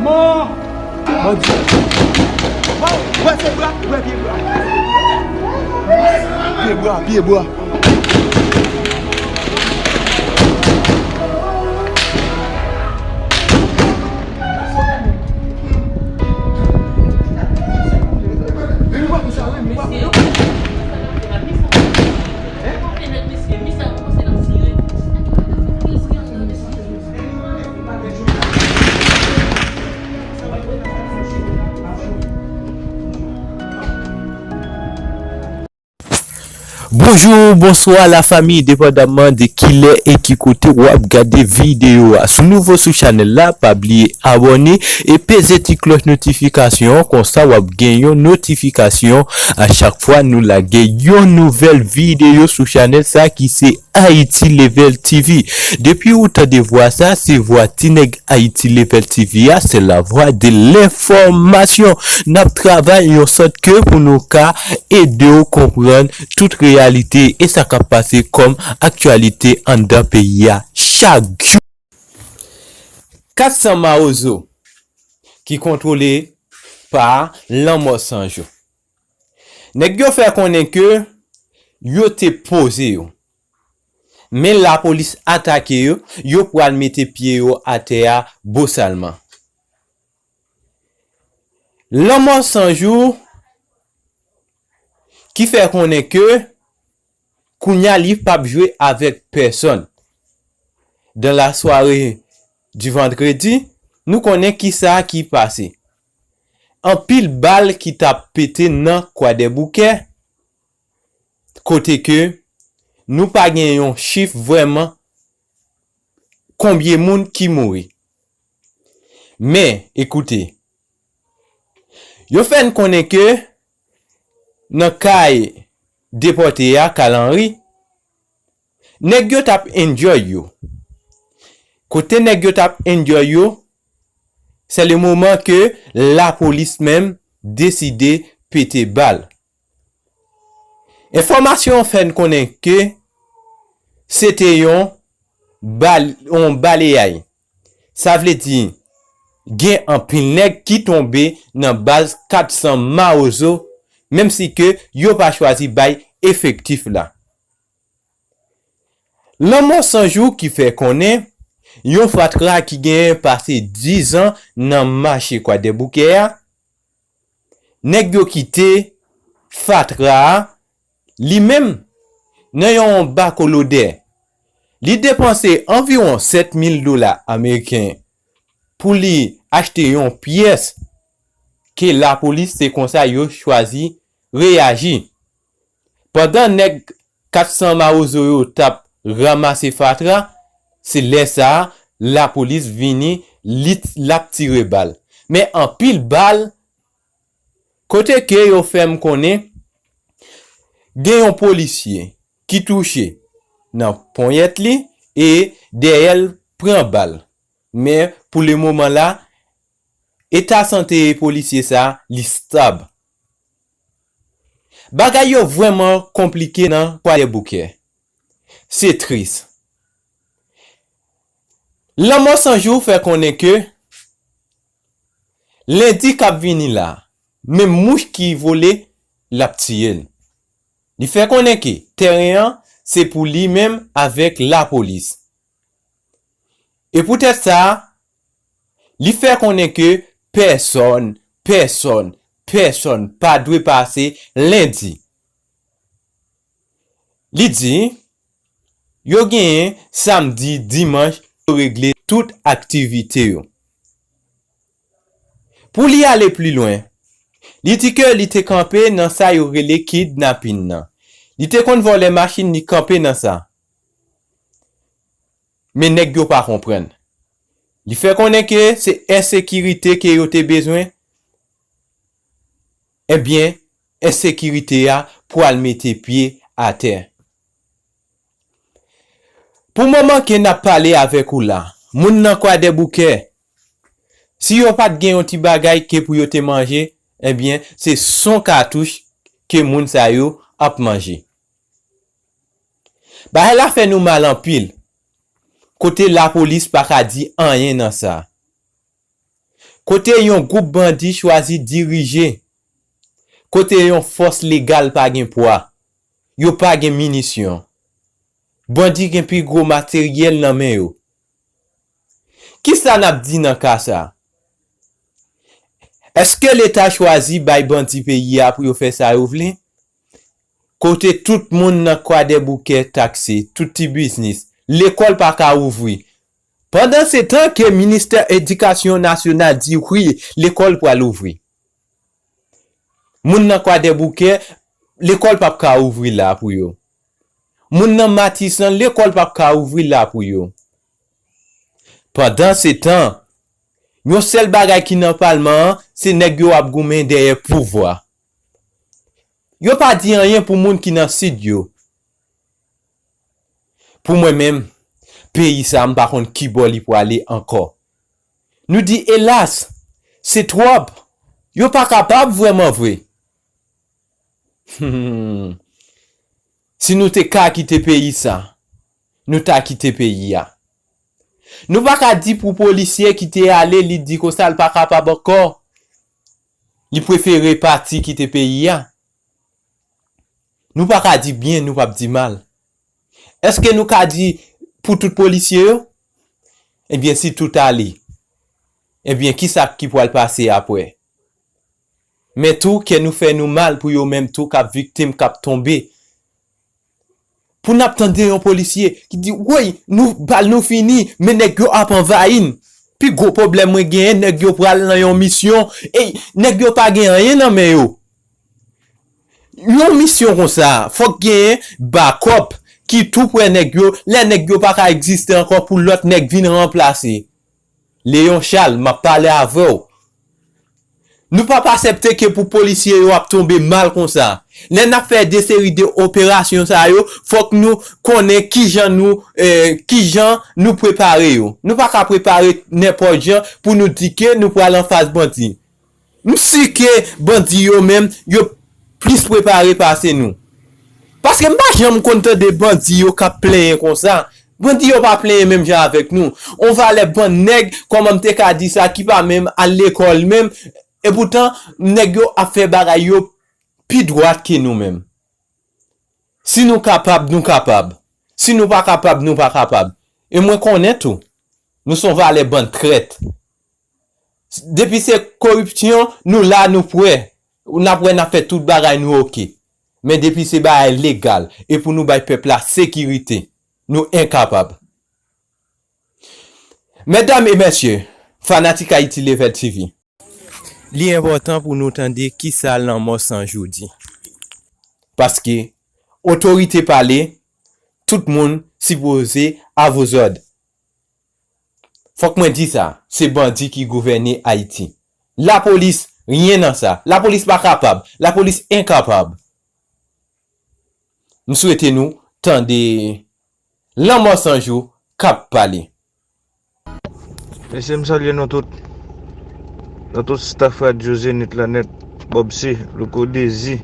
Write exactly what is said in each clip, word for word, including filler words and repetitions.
Manman! Bandi! Wè se bra, wè pye bra. Pye bra, pye bra. Bonjou, bonswa la fanmi, depandamman de kilè e ki kote w ap gade videyo a. Si w nouvo sou chanèl la, pa bliye abòne e peze ti klòch notifikasyon an, konsa w ap gen yon notifikasyon a chak fwa nou lage yon nouvèl videyo sou chanèl sa ki se Haiti Level T V. Depi ou tande vwa sa, se vwa ti nèg Haiti Level T V a, c'est la voix de l'information. N ap travay yon sòt ke pou nou ka ede w konprann tout reyalite e sa k ap pase kòm aktyalite anndan peyi a chak jou. Kat san mawozo ki kontwole pa Lanmò San Jou. Nèg yo fè konnen ke yo te poze yo. Men lapolis atake yo, yo pral mete pye yo atè a bosalman. Lanmò San Jou ki fè konnen ke kounye a li p ap jwe avèk pèsonn. Dans la soirée du vendredi, nou konnen kisa ki pase. Anpil bal ki t ap pete nan Kwadèboukè, kote ke nou pa gen yon chif vrèman konbyen moun ki mouri. Men, ekoute, yo fè n konnen ke nan kay depòte a, Carl Henry, nèg yo t ap enjoy yo. Kote nèg yo t ap enjoy yo, c'est le moment ke lapolis menm deside pete bal. Enfòmasyon an fè n konnen ke se te yon bal-, yon baleyay. Sa vle di, gen anpil nèg ki tonbe nan baz kat san mawozo, menm si ke yo pa chwazi bay efektif la. Lanmò San Jou ki fè konnen, yon fatra ki genyen pase diz an nan mache Kwadèboukè a, nèg yo kite fatra a, li menm, nan yon bako lodè. Li depanse anviwon sèt mil dola ameriken pou li achte yon pyès ke lapolis, se konsa yo chwazi reyaji. Pandan nèg kat san mawozo yo t ap ranmase fatra, se lè sa a lapolis vini, li t-, l ap tire bal. Men anpil bal, kote ke yo fè m konnen, gen yon polisye ki touche nan ponyèt li e dèyè l pran bal. Men pou le moman la, eta sante polisye sa a, li stab. Bagay yo vrèman konplike nan Kwadèboukè. Se tris. Lanmò San Jou fè konnen ke lendi k ap vini la, menm mouch ki vole, l ap tiye l. Li fè konnen ke tèren an se pou li menm avèk lapolis. E poutèt sa, li fè konnen ke pèsonn, pèsonn, pèsonn pa dwe pase lendi. Li di, yo genyen samdi, dimanch pou yo regle tout aktivite yo. Pou li ale pli lwen, li di ke li te kanpe nan sa yo rele kidnapin nan. Li te konn vòlè machin, li kanpe nan sa. Men nèg yo pa konprann. Li fè konnen ke se ensekirite ke yo te bezwen. Ebyen, ensekirite a pral mete pye atè. Pou moman ke n ap pale avèk ou la, moun nan Kwadèboukè, si yo pa t gen yon ti bagay ke pou yo te manje, ebyen, se son katouch ke moun sa yo ap manje. Bagay la fè nou mal anpil. Kote lapolis pa ka di anyen nan sa. Kote yon gwoup bandi chwazi dirije. Kote yon fòs legal pa gen pwa. Yo pa gen minisyon. Bandi gen pi gwo materyèl nan men yo. Kisa n ap di nan ka sa? Èske Leta chwazi bay bandi peyi a pou yo fè sa yo vle? Kote tout moun nan Kwadèboukè takse, tout ti biznis, lekòl pa ka ouvri. Pandansetan ke Ministè Edikasyon Nasyonal di wi, lekòl pral ouvri. Moun nan Kwadèboukè, lekòl p ap ka ouvri la pou yo. Moun nan Matisan, lekòl p ap ka ouvri la pou yo. Pandansetan, yon sèl bagay ki nan palman an, se nèg yo ap goumen dèyè pouvwa. Yo pa di anyen pou moun ki nan Sid yo. Pou mwen menm, peyi sa a, m pa konn ki bò li prale ankò. Nou di elas, se twòp. Yo pa kapab vrèman vre. Si nou te ka kite peyi sa, nou ta kite peyi a. Nou pa ka di pou polisye ki te ale, li di konsa l pa kapab ankò. Li prefere pati kite peyi a. Nou pa ka di byen, nou p ap di mal. Èske nou ka di pou tout polisye yo? Ebyen, si tout ale, ebyen, kisa ki pral pase apre? Men tou, kè nou fè nou mal pou yo menm tou k ap viktim, k ap tonbe. Pou n ap tande yon polisye ki di, woy, nou, bal nou fini, men nèg yo ap anvayi n. Pi gwo pwoblèm mwen genyen, nèg yo pral nan yon misyon, e nèg yo pa gen anyen nan men yo. Yon misyon konsa, fòk genyen bakòp ki tou prè nèg yo, lè nèg yo pa ka egziste ankò pou lòt nèg vin ranplase. Leyon Chal, m ap pale avè w. Nou p ap aksepte ke pou polisye yo ap tonbe mal konsa. Lè n ap fè de seri de operasyon sa yo, fòk nou konnen kijan nou, eh, kijan nou prepare yo. Nou pa ka prepare nenpòt jan pou nou di ke nou pral anfas bandi. M si ke bandi yo menm, yo plis prepare pase nou. Paske m pa janm konn tande bandi yo k ap plenyen konsa. Bandi yo pa plenyen menm jan avèk nou. On valè bann nèg, kòman m te ka di sa, ki pa menm al lekòl menm, epoutan nèg yo ap fè bagay yo pi dwat ke nou menm. Si nou kapab, nou kapab. Si nou pa kapab, nou pa kapab. E mwen konnen tou, nou se on valè bann trèt. Depi se koripsyon, nou la, nou prè. N ap wè n ap fè tout bagay, nou oke. Men depi se bagay legal, e pou nou bay pèp la sekirite, nou enkapab. Medam e mesye, fanatik Haiti Level T V, li enpòtan pou nou tande kisa Lanmò San Jou di. Paske otorite pale, tout moun sipoze avozòd. Fòk mwen di sa, se bandi ki gouvène Ayiti. Lapolis, ryen nan sa. Lapolis pa kapab. Lapolis enkapab. M swete nou tande Lanmò San Jou k ap pale. Mesye, m salye nou tout. Nou tout staff Radyo Zenith la nèt, Bob C, Louko Dezi.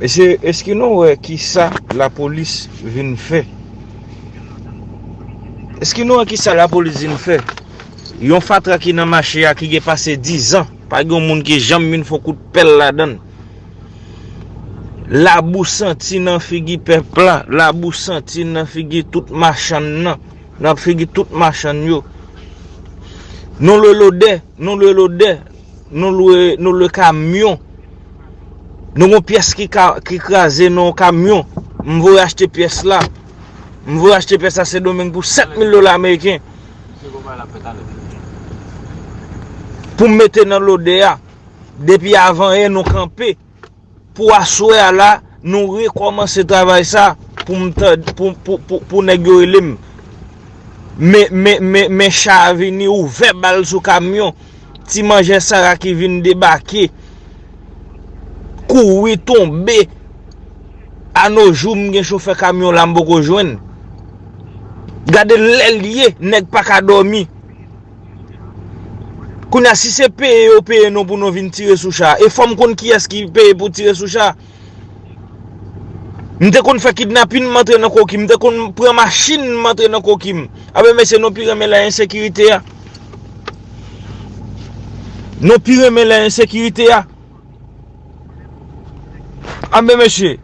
Mesye, èske nou wè kisa lapolis vin fè? Èske nou wè kisa lapolis vin fè? Yon fatra ki nan mache a ki gen pase dizan, pa gen yon moun ki janm vin fè yon kout pèl ladan l. Labou santi nan figi pèp la, labou santi nan figi tout machann nan, nan figi tout machann yo. Nou lwe lodè, nou lwe lodè, nou lwe, nou lwe kamyon. Nou gon pyès ki ka, ki kraze nan yon kamyon. M voye achte pyès la. M voye achte pyès la Sendomeng pou sèt mil dola ameriken. Pou m mete nan lodè a. Depi avanyè nou kanpe. Pou aswè a la, nou rekòmanse travay sa pou m tande, pou, pou, pou, pou nèg yo rele m. Men, men, men, men cha a vini, ouvè bal sou kamyon. Ti manjè Sara ki vin debake, kouri tonbe. A no jou, m gen chofè kamyon la, m poko jwenn. Gade lè l ye, nèg pa ka dòmi. Kounye a, si se peye yo peye nou pou nou vin tire sou cha, e fò m konn kiyès ki peye pou tire sou cha. M te konn fè kidnapin, m antre nan koki m. M te konn pran machin, m antre nan koki m. Anben, mesye, nou pi renmen lè ensekirite a. Nou pi renmen lè ensekirite a. Anben, mesye,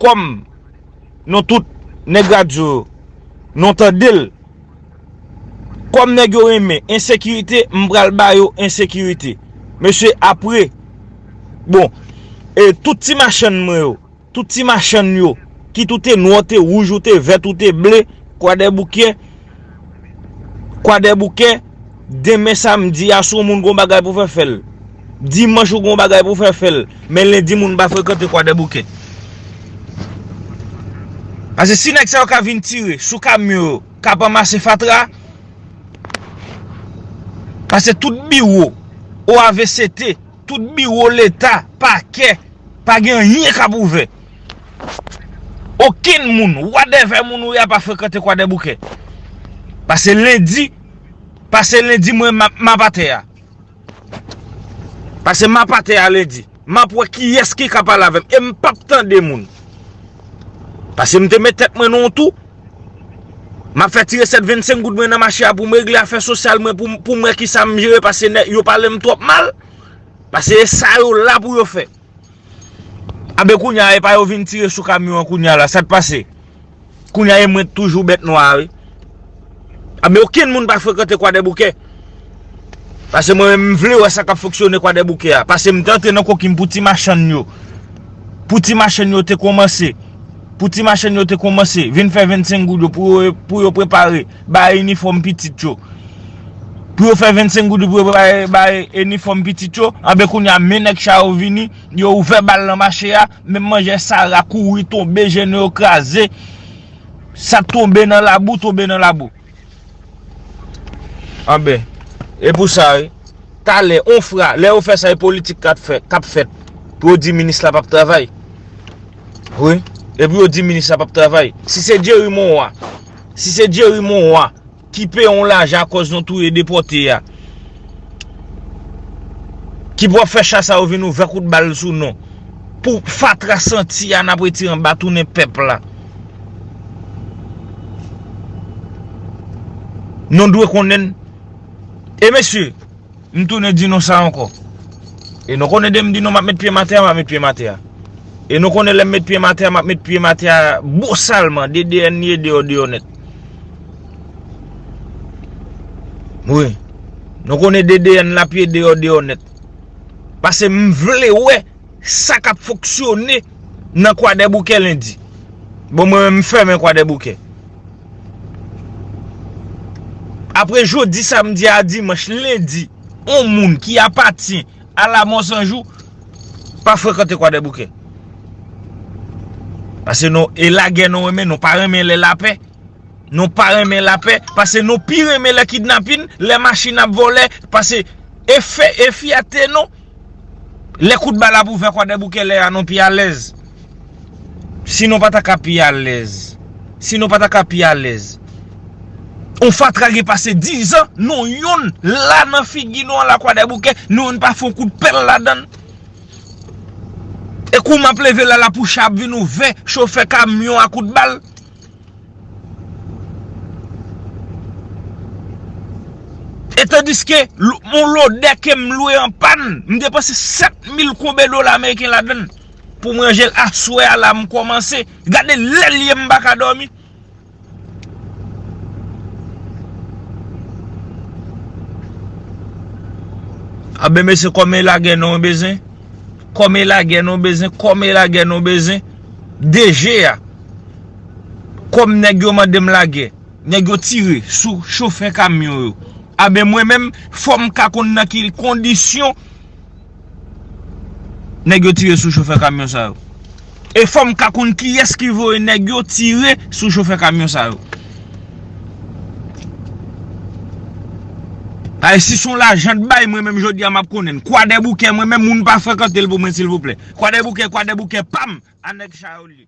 kòm nou tout nèg radyo yo, nou tande l. Kòm nèg yo renmen ensekirite, m pral ba yo ensekirite. Mesye, apre, bon, e tout ti machann mwen yo, tout ti machann yo, kit ou te nwè, ou te wouj, ou te vèt, ou te ble, Kwadèboukè, Kwadèboukè, demen samdi a, si yon moun gon bagay pou fè, fè l. Dimanch ou gon bagay pou fè, fè l. Men lendi moun pa frekante Kwadèboukè. Paske si nèg sa yo ka vin tire sou kamyon yo, k ap ranmase fatra, paske tout biwo O A V C T, tout biwo Leta, pakè, pa gen anyen k ap ouvè. Okenn moun, whatever moun ou ye a, pa frekante Kwadèboukè. Pase lendi, pase lendi, mwen, m ap, m ap atè a. Pase m ap atè a lendi. M ap wè kiyès ki ka pale avè m. E m p ap tande moun. Pase m te met tèt mwen nan yon tou. M ap fè ti resèt vennsenk goud mwen nan mache a pou m regle afè sosyal mwen, pou m, pou m wè kisa m jere, pase nèg yo pale m twòp mal. Pase e sa yo la pou yo fè. Anben kounye a, e pa yo vin tire sou kamyon an kounye a la, sa k pase? Kounye a, e mwen toujou bèt nwa a, wi. Anben okenn moun pa frekante Kwadèboukè. Pase mwen menm, m vle wè sa k ap fonksyone Kwadèboukè a. Pase m te antre nan koki m pou ti machann yo. Pou ti machann yo te kòmanse. Pou ti machann yo te kòmanse vin fè vennsenk goud yo pou yo, pou yo prepare, bay inifòm pitit yo. Pou yo fè vennsenk goud yo pou yo prepare, bay inifòm pitit yo. Anben kounye a, men nèg sa yo vini, yo ouvè bal nan mache a, menm manzè Sara kouri tonbe, jenou yo kraze. Sa tonbe nan labou, tonbe nan labou. Anben, e pou sa, wi. Talè, on fra, lè yo fè sa, e politik k ap fè, k ap fèt. Pou yo di minis la p ap travay. Wi. E pou yo di minis la p ap travay. Si se Jerry Monroy, si se Jerry Monroy ki peye yon lajan akòz nou touye depòte a, ki pou ap fè cha sa yo vin ouvè kout bal sou nou. Pou fatra santi a n ap retire anba tounen pèp la. Nou dwe konnen. E mesye, m tounen di nou sa ankò. E nou konnen de m di nou m ap met pye m atè a, m ap met pye m atè a. E nou konnen lè m met pye m atè a, m ap met pye m atè a bosalman, D D N li ye deyò deyò nèt. Wi. Nou konnen D D N l ap ye deyò deyò nèt. Pase m vle wè sa k ap fonksyone nan Kwadèboukè lendi. Bon, mwen menm, m fèmen Kwadèboukè. Apre jodi, samdi a dimanch, lendi, yon moun ki apatyen a Lamò San Jou pa frekante Kwadèboukè. Pase nou, e lagè nou renmen, nou pa renmen lè lapè. Nou pa renmen lapè, pase nou pi renmen lè kidnapin, lè machin ap vòlè, pase e fè, e fyète nou. Lè kout bal ap ouvè Kwadèboukè, lè a nou pi alèz. Si nou pa ta ka pi alèz, si nou pa ta ka pi alèz. On fatra gen pase dizan, nou yonn la nan figi nou an la Kwadèboukè, nou yonn pa fè on kout pèl ladann. E kou m ap leve la, la pou cha ap vin ouvè, chofè kamyon a kout bal. E tandiske l-, yon lodè ke m lwe an pàn, m depanse sèt mil konbe dola ameriken ladann pou m ranje l aswè a la m kòmanse. Gade lè l ye m pa ka dòmi. Anben mesye, kòm e lagè nou bezwen, kòm e lagè nou bezwen, kòm e lagè nou bezwen, D G a, kòm nèg yo mande m lagè, nèg yo tire sou chofè kamyon yo. Anben mwen menm, fò m ka konn nan ki kondisyon nèg yo tire sou chofè kamyon sa yo. E fò m ka konn kiyès ki voye nèg yo tire sou chofè kamyon sa yo. Ay, si se yon lajan t bay, mwen menm jodi a m ap konnen. Kwadèboukè, mwen menm moun pa frekante l pou mwen, silvouplè. Kwadèboukè, Kwadèboukè pa m, a nèg sa yo l ye.